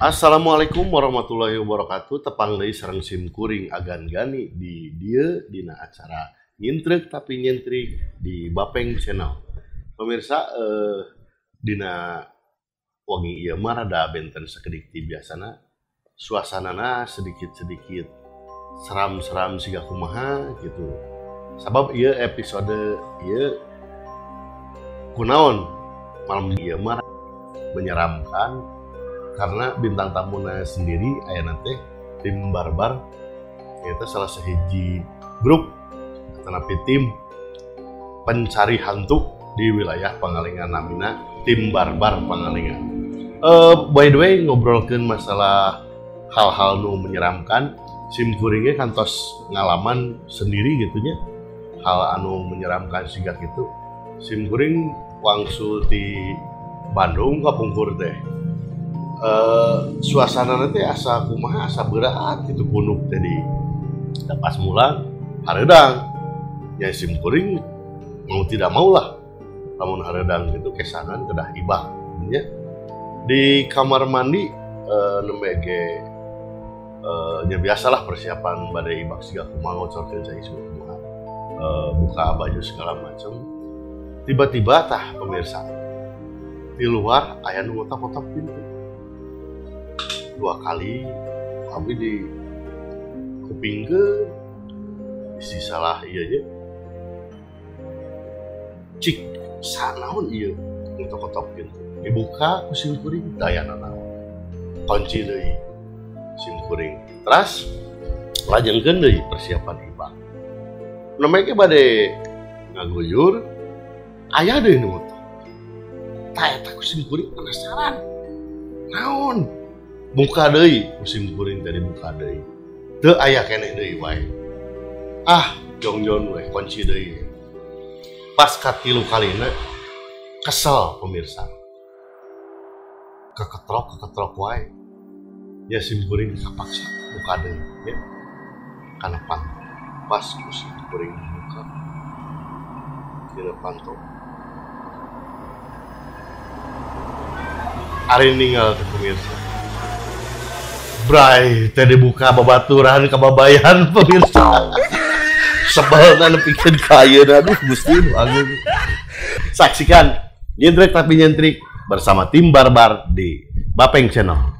Assalamualaikum warahmatullahi wabarakatuh. Tepang deui sareng sim kuring Agan Gani di dieu dina acara Nyintreuk tapi Nyentrik di Bapeng Channel. Pemirsa, dina wengi ieu mah rada benten sakedik ti biasana. Suasanana sedikit-sedikit seram-seram siga kumaha gitu. Sabab ieu episode ieu kunaon malam ieu mah menyeramkan karena bintang tamuna sendiri aya teh tim Barbar, yaitu salah sahiji grup atanapi tim pencari hantu di wilayah Pangalengan, namina tim Barbar Pangalengan. By the way, ngobrolkeun masalah hal-hal nu menyeramkan, sim kuringnya kantos ngalaman sendiri gitunya hal anu menyeramkan siga kitu. Sim kuring wangsul di Bandung kapungkur teh. Suasana nanti asa kumaha, asa berat gitu punuk tadi. Pas mulang hareudang ya sim kuring mau tidak mau lah lamun hareudang gitu kesanan kedah ibah nya. Di kamar mandi nembe ge nya biasalah persiapan badai ibak siga kumaha ngocorkeun cai kumaha, buka baju segala macam. Tiba-tiba tah pemirsa di luar aya nu ngotok-ngotok pintu dua kali, abi di kupingkeun isi salah ieu nya. Cik sanaon ieu ngotok-ngotok pintu, dibuka ku sim kuring dayana naon, kunci deui sim kuring, teras lajengkeun deui persiapan ibak. Nembe ge bade ngaguyur aya deui nu ngotok. Tah eta ku sim kuring penasaran naon, buka deui ku sim kuring tadi, buka deui teu aya keneh deui wae. Ah jongjon we kunci deui. Pas katilu kalina kesel pemirsa, keketrok wae ya sim kuring kapaksa buka deui ya kana panto. Pas ku sim kuring buka kira panto, ari ninggal teh pemirsa. Bray, teh dibuka babaturan kababayan pemirsa. Sebelna nepikeun ka ayeuna, aduh Gusti nu agung. Saksikan Nyintreuk tapi Nyentrik bersama tim Barbar di Bapeng Channel.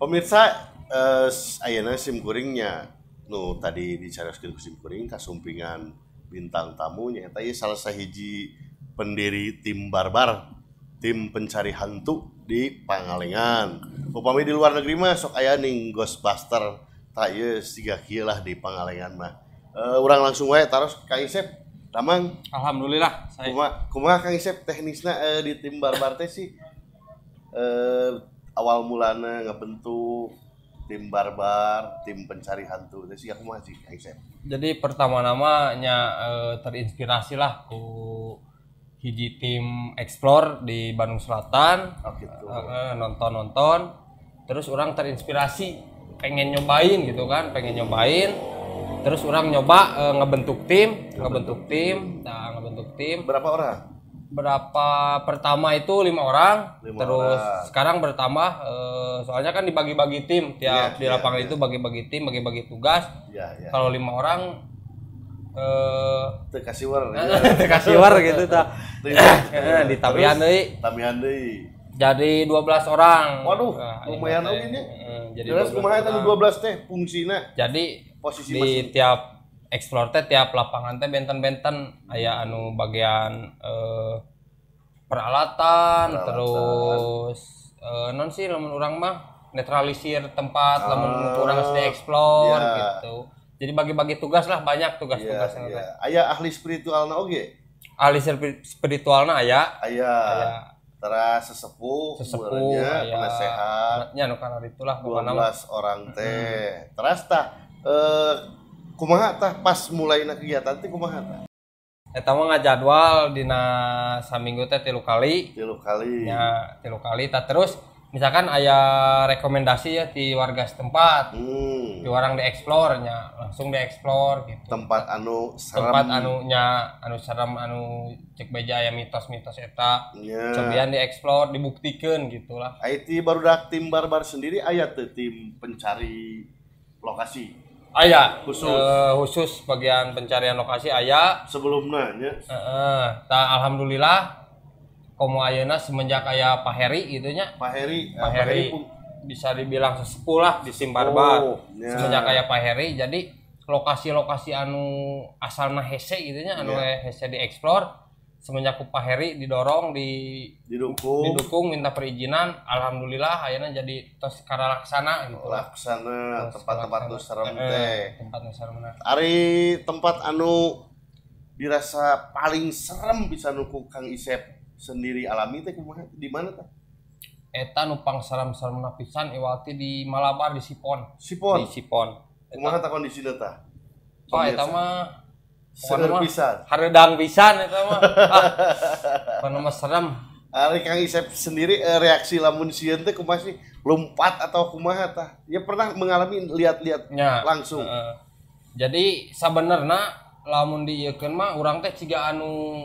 Pemirsa, ayeuna sim kuringnya nu tadi dicarioskeun ku sim kuring kasumpingan bintang tamu nya eta ieu salah sahiji pendiri tim Barbar, tim pencari hantu di Pangalengan. Upami di luar negeri mah sok aya ning Ghostbuster, tah ieu siga kieu lah di Pangalengan mah. Urang langsung wae taros Kang Isep. Damang. Alhamdulillah. Saya. Kumaha Kang Isep teknisna di tim Barbar teh sih? Awal mulana ngebentuk tim Barbar, tim pencari hantu itu sih aku mah sih Kang Isep. Jadi pertama namanya terinspirasi lah ku hiji tim explore di Bandung Selatan. Oh, gitu. Nonton-nonton, terus orang terinspirasi pengen nyobain gitu kan, pengen nyobain. Terus orang nyoba ngebentuk tim. Nah, ngebentuk tim. Berapa orang? Berapa pertama itu 5 orang, 5 terus orang. Sekarang bertambah, soalnya kan dibagi-bagi tim tiap di lapangan itu bagi-bagi tim, bagi-bagi tugas. Kalau 5 orang teu kasiwer teu gitu tah. Ditambihan deui. Tambihan deui. Jadi 12 orang. Waduh, nah, lumayan oge nya. Jadi terus kumaha eta 12 teh fungsina? Jadi posisi di masing. Tiap explore teh tiap lapangan teh benten-benten aya anu bagian peralatan, terus non sih lamun urang mah netralisir tempat lamun urang geus di-explore gitu. Jadi bagi-bagi tugas lah, banyak tugas-tugasnya teh. Aya ahli spiritualna oge? Ahli spiritualna aya. Aya. Teras sesepuh, aya, penasehat. Nya nu kana itulah pokona 12 orang teh. Teras tah kumaha tah pas mulaina kegiatan teh kumaha tah? Eta mah ngajadwal dina saminggu teh 3 kali. 3 kali. Nya 3 kali tah terus Misalkan aya rekomendasi ya di warga setempat, di orang dieksplor nya, langsung dieksplor gitu. Tempat anu serem. Tempat anu nya, anu serem anu cek beja aya mitos-mitos eta. Nya. Cobian dieksplor, dibuktikeun gitulah. IT barudak tim barbar sendiri aya teu tim pencari lokasi? Aya, khusus. Khusus bagian pencarian lokasi aya. Sebelumna nya. Heeh, tah alhamdulillah komo ayeuna semenjak aya Pak Heri gitu nya. Pak Heri, Pak Heri bisa dibilang sesepuh lah di tim barbar. Oh, ya. Semenjak aya Pak Heri jadi lokasi-lokasi anu asalna hese gitu nya, anu hese dieksplor semenjak ku Pak Heri didorong, didukung minta perizinan, alhamdulillah ayeuna jadi tos karalaksana gitu. Laksana tempat-tempat nu serem teh. Tempat nu serem. Ari tempat anu dirasa paling serem bisa nu ku Kang Isep sendiri alami teh kumaha, di mana teh? Eta nu pangserem-seremna pisan iwati di Malabar di Sipon. Sipon. Di Sipon. Kumaha tah kondisina tah? Oh, eta mah seger pisan. Hareudang pisan eta mah. Ah, mah serem. Ari Kang Isep sendiri reaksi lamun sieun teh kumaha sih? Lompat atau kumaha tah? Ya pernah mengalami lihat-lihat langsung. Jadi sabenerna lamun diieukeun mah urang teh ciga anu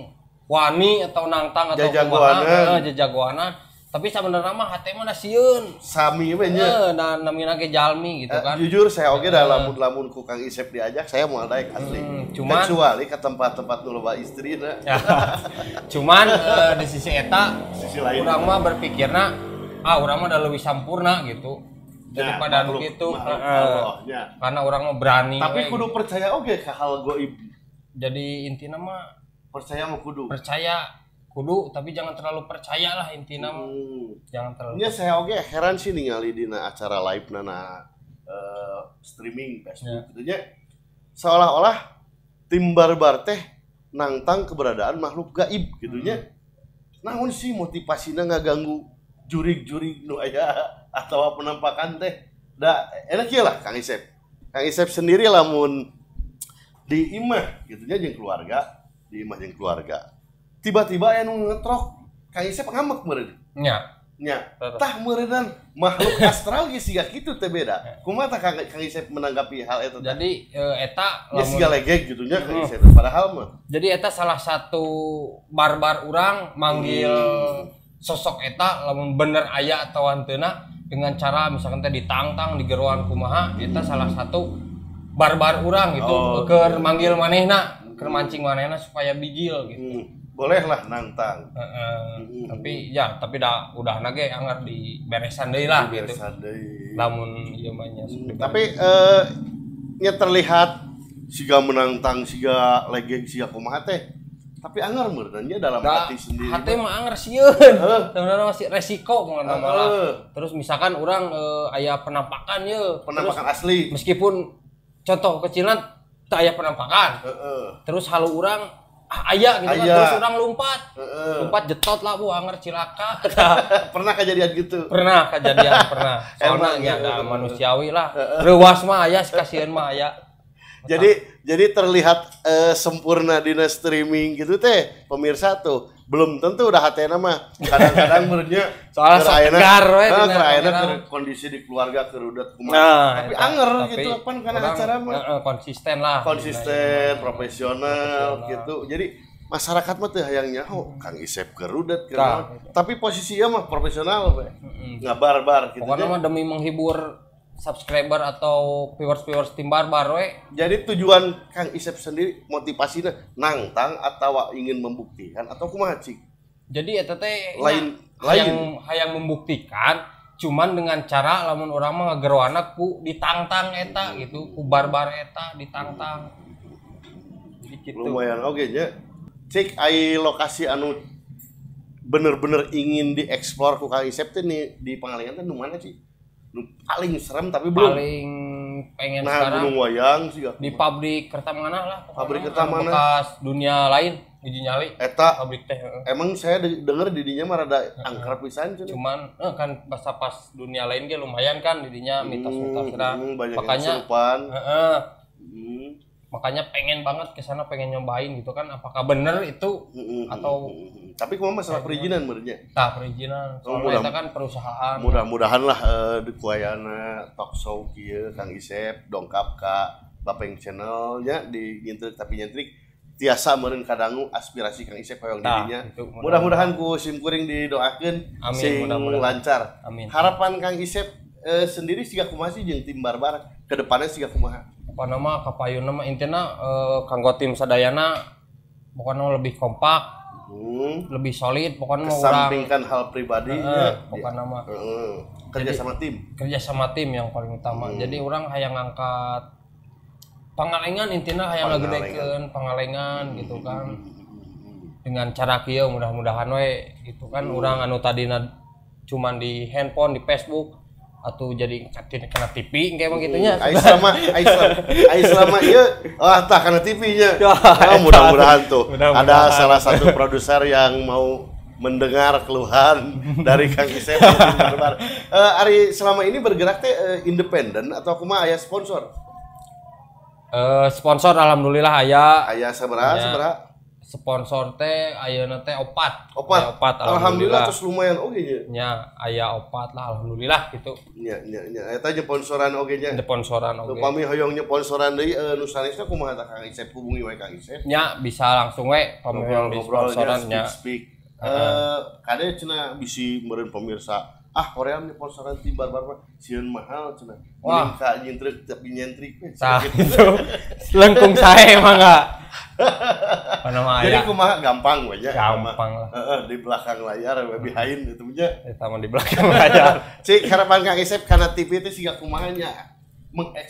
wani atau nangtang atau kumaha, jajagoanan. Tapi sebenarnya mah hate mah da sieun. Sami we nya. Nah, namina ge jalmi gitu kan. Jujur saya oge da lamun-lamun ku Kang Isep diajak saya moal daek asli. Cuman kecuali ke tempat-tempat nu loba istrina. Cuman di sisi eta, sisi lain urang mah berpikirna urang mah da leuwih sampurna gitu. Daripada nu kitu. Karena urang mah berani. Tapi kudu percaya oge ka hal goib. Jadi intina mah percaya mah kudu. Percaya kudu, tapi jangan terlalu percaya lah intina. Jangan terlalu. Nya saya oge heran sih ningali dina acara live nana streaming Facebook gitu nya. Seolah-olah tim barbar teh nangtang keberadaan makhluk gaib gitu nya. Naon sih motivasina ngaganggu jurig-jurig nu aya atau penampakan teh? Da enak ieu lah Kang Isep. Kang Isep sendiri lamun di imah gitu nya jeung keluarga. Di imah jeung keluarga. Tiba-tiba aya nu ngetrok, Kang Isep ngambek meureun. Nya. Nya. Tah meureunnan makhluk astral ge siga kitu teh beda. Kumaha tah Kang Isep menanggapi hal eta? Jadi eta lamun siga legeg gitu nya Kang Isep padahal mah. Jadi eta salah satu barbar urang manggil sosok eta lamun bener aya atau hanteuna dengan cara misalkan teh ditangtang digeroan kumaha eta salah satu barbar urang gitu keur manggil manehna. Mancing manehna supaya bijil gitu. Bolehlah nantang. Tapi ya, tapi dah udah nage anggar di beresan deui lah gitu. Beresan deui. Lamun ieu mah nya. Tapi nya terlihat siga menantang, siga legeg, siga kumaha teh. Tapi anggar meureun nya dalam hati sendiri. Hati mah anggar sieun. Sebenarnya masih resiko mun malah. Terus misalkan urang aya penampakan ye, penampakan asli. Meskipun contoh kecilan tak aya penampakan. Terus halu urang aya gitu kan, terus urang lompat. Lompat jetot lah bu anger cilaka. Pernah kejadian gitu? Pernah kejadian, pernah. Soalnya nya da manusiawi lah. Reuwas mah aya, kasieun mah aya. Jadi terlihat sempurna dina streaming gitu teh, pemirsa tuh belum tentu udah hatena mah. Kadang-kadang meureunnya soalnya segar we dina kondisi di keluarga kerudet kumaha. Nah, tapi anger gitu pan karena acara mah konsisten lah. Konsisten, profesional gitu. Jadi masyarakat mah teu hayang nyaho Kang Isep kerudet kumaha. Tapi posisinya mah profesional we. Ngabarbar gitu. Pokoknya mah demi menghibur subscriber atau viewers-viewers tim barbar we. Jadi tujuan Kang Isep sendiri motivasinya nangtang atau ingin membuktikan atau kumaha cik? Jadi eta teh lain hayang membuktikan cuman dengan cara lamun urang mah ngageroana ku ditangtang eta gitu, ku barbar eta ditangtang. Jadi gitu. Lumayan oge nya. Cik ai lokasi anu bener-bener ingin dieksplor ku Kang Isep teh di Pangalengan teh nu mana cik? Paling serem tapi belum. Paling pengen sekarang Gunung Wayang sih di pabrik Kertamanah lah. Pabrik Kertamanah bekas dunia lain uji nyali. Eta pabrik teh. Emang saya denger di dinya mah rada angker pisan cenah. Cuman kan pas dunia lain ge lumayan kan di dinya mitos-mitos banyak makanya kesurupan. Heeh. Makanya pengen banget ke sana, pengen nyobain gitu kan, apakah bener itu atau tapi kumaha masalah perizinan meureunnya? Tah perizinan. Soalnya eta kan perusahaan. Mudah-mudahan lah di kuayana talk show kieu Kang Isep dongkap ka Bapeng Channel nya di Nyintrik tapi Nyentrik tiasa meureun kadangu aspirasi Kang Isep hoyong dirinya. Mudah-mudahan ku sim kuring didoakeun sing lancar. Amin. Harapan Kang Isep sendiri siga kumaha sih jeung tim Barbar ke depannya siga kumaha? Apa nama kapayunna mah intina kanggo tim sadayana pokoknya lebih kompak, lebih solid, pokoknya mau urang kesampingkan hal pribadi pokoknya mah kerja sama tim. Kerja sama tim yang paling utama. Jadi orang hayang ngangkat Pangalengan intina hayang ngagedekeun Pangalengan gitu kan. Dengan cara kieu mudah-mudahan we gitu kan urang anu tadina cuman di handphone, di Facebook atau jadi kena TV kayak emang gitunya. Ai selama ieu ah tah kana TV nya. Oh, mudah-mudahan tuh mudah-mudahan. Ada salah satu produser yang mau mendengar keluhan dari Kang Isep. Ari selama ini bergerak teh independen atau kumaha aya sponsor? Sponsor alhamdulillah aya. Aya sabaraha? Sponsor teh ayeuna teh opat. Opat. Alhamdulillah terus lumayan oge nya. Nya aya opat lah alhamdulillah gitu. Nya nya nya eta sponsoran oge nya. Sponsoran oge. Upami hoyong nyeponsoran deui nu sanesna kumaha tah Kang Isep hubungi we Kang Isep. Nya bisa langsung we pami hoyong di sponsoran nya. Speak. Kade cenah bisi meureun pemirsa ah hoream nyeponsoran ti Barbar mah sieun mahal cenah. Wah, ka nyintreuk tapi nyentrik we. Tah gitu. Lengkung sae mangga. Jadi kumaha gampang we nya. Gampang lah. Heeh, di belakang layar we behind itu nya. Eta mah di belakang layar. Cik harapan Kang Isep kana TV teh siga kumaha nya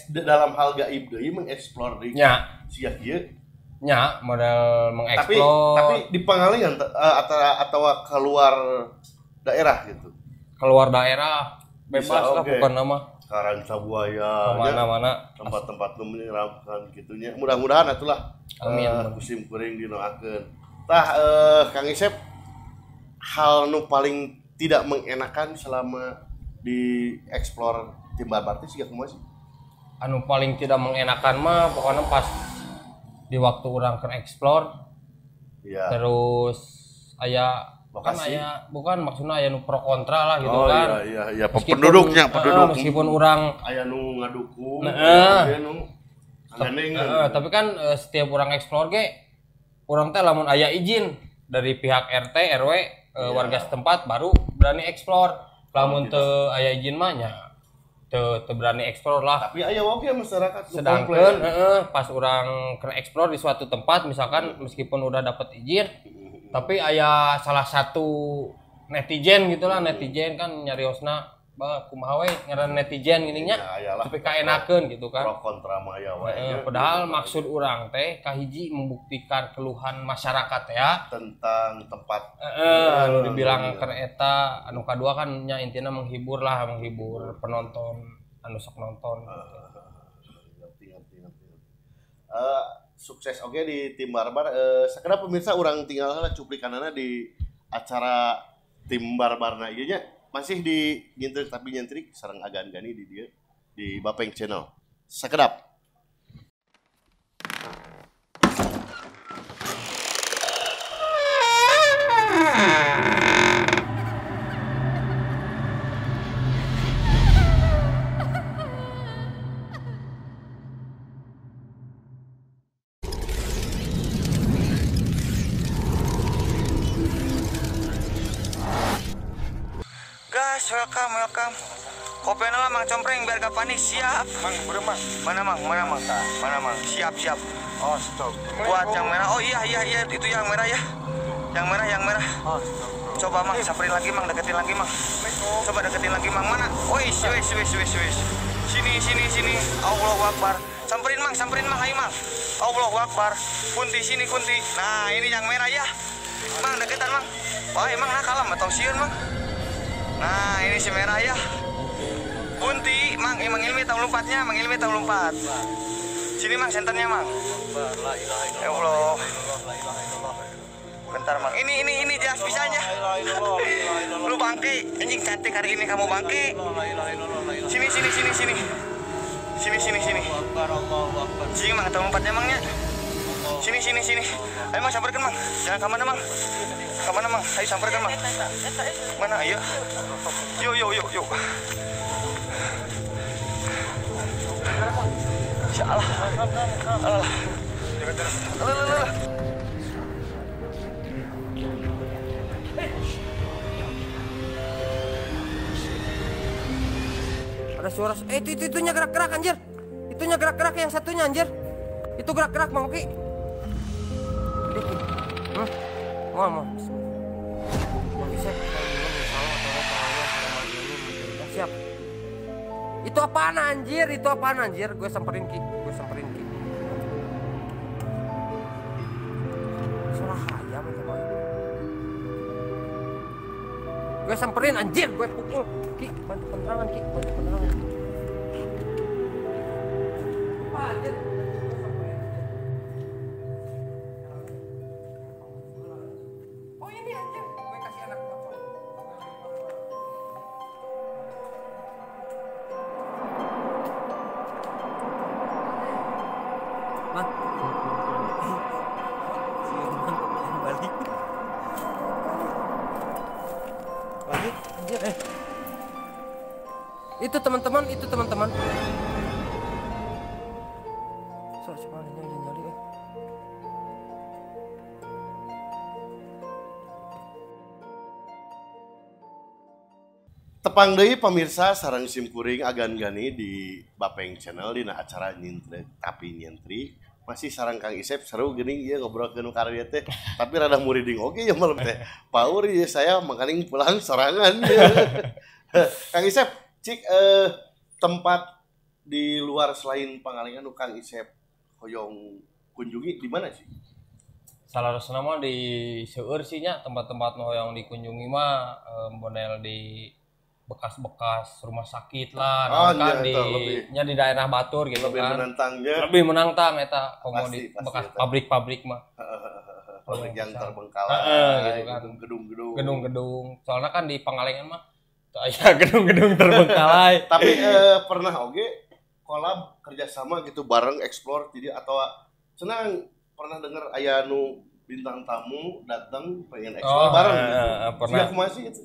dalam hal gaib deui mengeksplor deui. Nya. Siga kieu. Nya model mengeksplor. Tapi di Pangalengan atau keluar daerah gitu. Keluar daerah bebas lah bukan nama. Karanca Buaya, mana-mana tempat-tempat nu menyeramkan gitunya. Mudah-mudahan atulah. Amin. Musim kuring dinoakeun. Tah Kang Isep hal nu paling tidak mengenakan selama di explore tim Barbar teh siga kumaha sih? Anu paling tidak mengenakan mah pokoknya pas di waktu urang keur explore. Iya. Terus aya lokasi. Kan aya, bukan maksudnya aya nu pro kontra lah gitu kan. Iya iya penduduknya, penduduk. Meskipun urang aya nu ngadukung, aya nu tapi kan setiap orang explore ge urang teh lamun aya izin dari pihak RT, RW, warga setempat baru berani explore. Lamun teu aya izin mah nya teu berani explore lah. Tapi aya oge masyarakat sedangkan pas urang keur explore di suatu tempat misalkan meskipun udah dapat izin tapi aya salah satu netizen gitulah, netizen kan nyariosna bah kumaha we ngaran netizen gini nya. Ya, tapi kaenakeun gitu kan. Pro kontra mah aya wae. Padahal maksud urang teh kahiji membuktikan keluhan masyarakat ya tentang tempat. Anu dibilang keur eta, anu kadua kan nya intina menghibur lah, menghibur penonton anu sok nonton. Ngerti. Sukses oke di tim Barbar. Sekedar pemirsa urang tinggal heula cuplikanana di acara tim Barbarna ieu nya masih di Nyintrik tapi Nyentrik sareng Agan Gani di dieu di Bapeng Channel. Sakedap. Welcome, welcome. Kopi lah Mang Compreng biar gak panik. Siap. Mang, bro, Mang. Mana Mang? Mana Mang? Mana Mang? Siap, siap. Oh, stop. Buat yang merah. Oh iya, iya, iya, itu yang merah ya. Yang merah, yang merah. Oh, stop. Coba Mang, samperin lagi Mang, deketin lagi Mang. Coba deketin lagi Mang, mana? Wis, wis, wis, wis, wis. Sini, sini, sini. Allahu Akbar. Samperin Mang, ayo Mang. Allahu Akbar. Kunti sini, kunti. Nah, ini yang merah ya. Mang, deketan Mang. Wah, emang nakal atau sieun Mang. Nah, ini si merah ya. Kunti, Mang, Mang Ilmi tahu lompatnya, Mang Ilmi tahu lompat. Sini Mang, senternya Mang. Ya Allah. Bentar Mang. Ini jelas bisanya. Lu bangke, anjing cantik hari ini kamu bangke. Sini, sini, sini, sini. Sini sini sini. Allahu Akbar. Sini Mang, ketemu lompatnya Mangnya. Sini sini sini. Ayo Mang samperkan Mang. Jangan ke mana Mang. Ke mana Mang? Ayo samperkan Mang. Mana ayo? Yuk yuk yuk yuk. Insyaallah. Allah. Allah Allah. Ada suara, itunya gerak-gerak anjir. Itunya gerak-gerak yang satunya anjir. Itu gerak-gerak Mang Oki. Mau. Siap. Itu apaan anjir? Itu apaan anjir? Gue samperin Ki, gue samperin Ki. Suara hayam itu Bang. Gue samperin anjir, gue pukul. Ki, bantu penerangan Ki, bantu penerangan. Apa anjir? Oh ini anjir, gue kasih anak gue. Mang. Balik. Lanjut, anjir. Itu teman-teman, itu teman-teman. So, coba nyali nyali. Tepang deui pamirsa sareng simkuring Agan Gani di Bapeng Channel dina acara nyintrik tapi nyentrik. Masih sareng Kang Isep seru geuning ieu ngobrolkeun nu karya teh tapi rada muriding oge ya malam teh. Paur ieu saya makaning pulang sorangan. Kang Isep, cik tempat di luar selain Pangalengan nu Kang Isep hoyong kunjungi di mana sih? Salarosna mah di seueur sih nya tempat-tempat nu hoyong dikunjungi mah model di bekas-bekas rumah sakit lah, oh, kan iya, di nya di daerah Batur gitu lebih kan. Menantangnya. Lebih menantang eta komo di bekas pabrik-pabrik mah. Pabrik yang terbengkalai gitu kan. Gedung-gedung. Gedung-gedung. Soalnya kan di Pangalengan mah ya gedung-gedung terbengkalai. Tapi pernah oge kolab kerjasama gitu bareng explore jadi atau senang pernah dengar aya nu bintang tamu datang pengen explore bareng gitu. Pernah. Siga kumaha sih itu?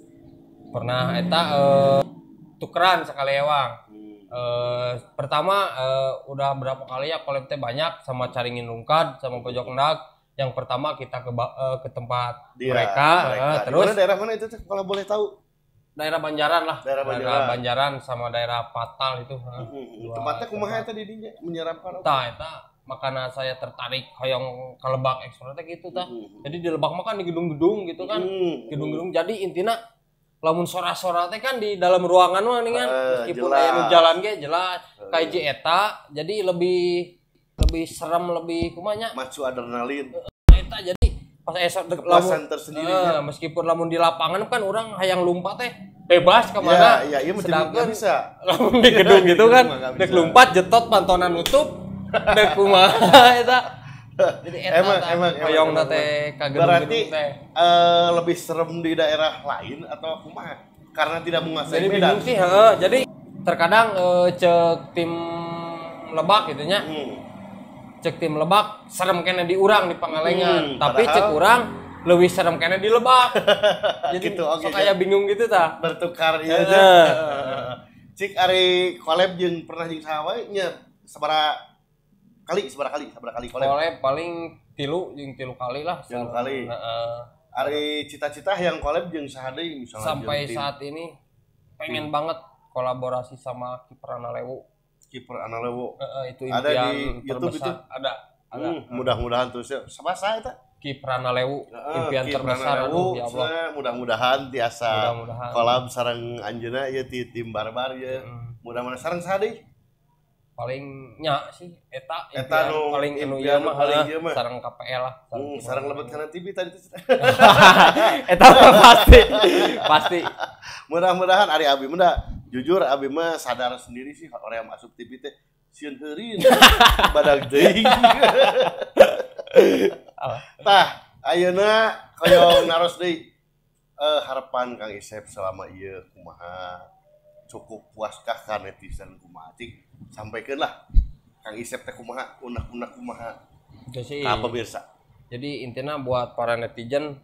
Pernah eta tukeran sekali ewang. Pertama udah berapa kali ya kolab teh banyak sama Caringin Rungkad sama Pojok Endag. Yang pertama kita ke tempat dia, mereka. Terus mana, daerah mana itu tuh kalau boleh tahu? Daerah Banjaran lah. Daerah Banjaran. Banjaran sama daerah Patal itu. Tempatnya kumaha eta di dinya menyeramkan. Tah eta makana saya tertarik hoyong ke Lebak explore teh gitu tah. Jadi di Lebak mah kan di gedung-gedung gitu kan. Gedung-gedung jadi intina lamun sora-sora teh kan di dalam ruangan mah nih kan meskipun aya nu jalan ge jelas kayak eta jadi lebih serem lebih kumanya macu adrenalin eta jadi pas esok kepuasan tersendiri meskipun lamun di lapangan kan orang hayang lompat teh bebas kemana ya, iya, sedangkan bisa lamun di gedung gitu kan dek lompat jetot pantonan nutup dek kumaha eta. Jadi eta emang hoyongna teh ka gedung-gedung berarti teh lebih serem di daerah lain atau kumaha? Karena tidak menguasai jadi medan. Bingung sih, heeh. Jadi terkadang cek tim Lebak gitu nya. Cek tim Lebak serem kene di urang di Pangalengan, tapi padahal, cek urang leuwih serem kene di Lebak. Jadi gitu, okay, sok aya bingung gitu tah. Bertukar ieu aja. Cik ari collab jeung pernah jeung saha wae nya sabaraha kali collab? Collab paling 3 kali lah. 3 kali. Heeh. Ari cita-cita yang collab jeung saha deui misalnya sampai saat ini pengen banget kolaborasi sama Kiper Analewo. Kiper Analewo. Itu impian ada di YouTube terbesar. Itu? Ada. Mudah-mudahan terus ya. Sama saya eta? Kiper Analewo, impian terbesar. Aduh, ya Allah. Mudah-mudahan tiasa collab sareng anjeunna ieu ti tim Barbar ya. Mudah-mudahan sareng saha deui? Paling nya sih eta nu paling anu ieu mah sareng KPL lah. Sareng lebet kana TV tadi teh. Eta mah pasti. Pasti. Mudah-mudahan ari abi mah jujur abi mah sadar sendiri sih orang yang masuk TV teh sieun heurin badag teuing. Tah, ayeuna hoyong naros deui harapan Kang Isep selama ieu kumaha? Cukup puaskah ka netizen kumaha? Cik Sampaikan lah Kang Isep teh kumaha, unek-unek kumaha Itu sih. ka pemirsa. Jadi intinya buat para netizen,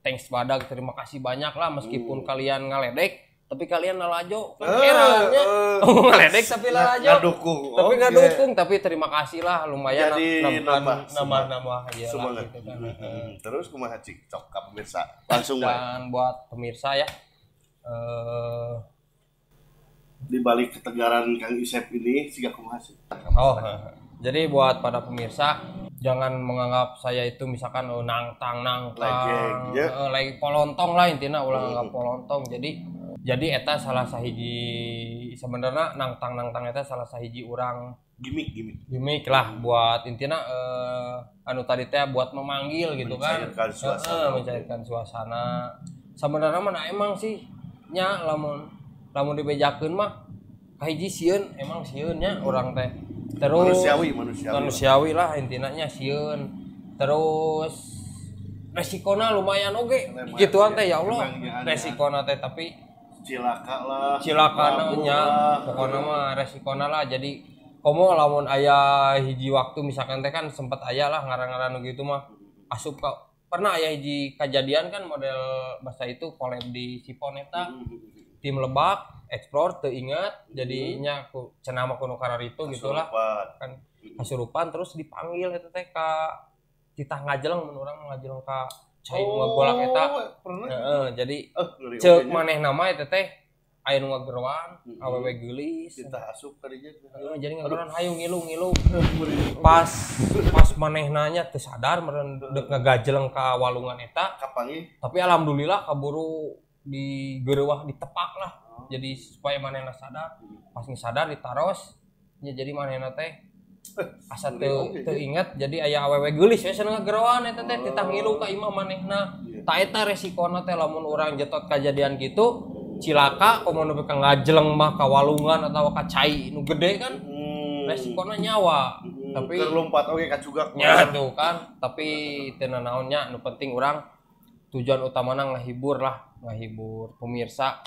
thanks badag, terima kasih banyak lah meskipun kalian ngaledek tapi kalian lalajo kan heran nya. Ngaledek tapi lalajo. Ngadukung. Tapi Oke. ngadukung, tapi terima kasih lah lumayan. Jadi nambah iyalah, semangat. gitu kan. Terus kumaha cik cok ka pemirsa. Langsung wae. Dan buat pemirsa ya, Di balik ketegaran Kang Isep ini siga kumaha sih? Oh, jadi buat para pemirsa jangan menganggap saya itu misalkan nangtang Lejeng, ya. Lagi polontong lah intinya, ulah nganggap polontong. Jadi eta salah sahiji sebenarnya nangtang eta salah sahiji urang Gimik gimmick lah buat intinya anu tadi teh buat memanggil gitu kan, Mencairkan suasana. Mencairkan suasana. Sebenarnya mah emang sih nya lamun dibejakeun mah kahiji sieun, emang sieun nya urang teh. Terus manusiawi lah intinya nya sieun. Terus resikona lumayan oge gituan teh ya Allah. Resikona teh tapi cilaka lah. Cilakana nya pokona mah resikona lah. Jadi komo lamun aya hiji waktu misalkan teh kan sempat aya lah ngaran-ngaran nu gitu mah asup ka pernah aya hiji kejadian kan model bahasa itu collab di Sipon eta tim Lebak explore teu ingat jadinya ku cenah mah kuno kararitu gitulah kan kasurupan terus dipanggil eta teh ka titah ngajeleng mun urang ngajeleng ka cai nu ngagolak eta. Heeh, jadi ceuk manehna mah eta teh aya nu ngageroan awewe geulis titah asup ka dinya. Jadi ngageroan hayu ngilu-ngilu. Pas pas manehna nya teu sadar meureun deuk ngagajeleng ka walungan eta. Kapanggih. Tapi alhamdulillah kaburu digerewah ditepak lah. Jadi supaya manehna sadar. Pas sadar ditaros nya jadi manehna teh asa teu inget jadi aya awewe geulis we cenah ngageroan eta teh titah ngilu ka imah manehna. Ta eta resikona teh lamun urang jetot kajadian gitu cilaka komo nepi ka ngajeleng mah ka walungan atawa ka cai nu gede kan resikona nyawa. Tapi keur lompat oge ka cugak nya tuh kan, tapi teu nanaon nya nu penting urang tujuan utamana ngahibur lah, ngahibur pemirsa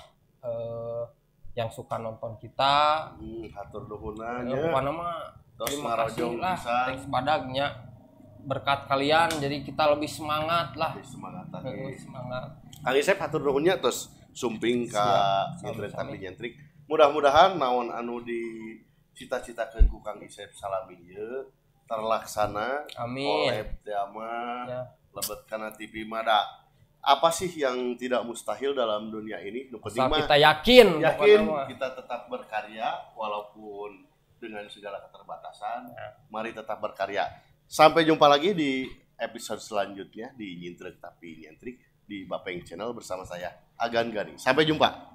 yang suka nonton kita. Hatur nuhunna nya. Pokona mah terima kasih lah, thanks badagnya berkat kalian jadi kita lebih semangat lah. Lebih semangat. Semangat. Kang Isep hatur nuhunnya terus sumping ka nyentrik tapi nyentrik. Mudah-mudahan naon anu di cita-citakeun ku Kang Isep salami ieu terlaksana. Amin. Oleh teh mah lebet kana TV mah da. Apa sih yang tidak mustahil dalam dunia ini? Nu penting mah kita yakin kita tetap berkarya walaupun dengan segala keterbatasan. Mari tetap berkarya. Sampai jumpa lagi di episode selanjutnya di Nyintrik Tapi Nyentrik di Bapeng Channel bersama saya Agan Gani. Sampai jumpa.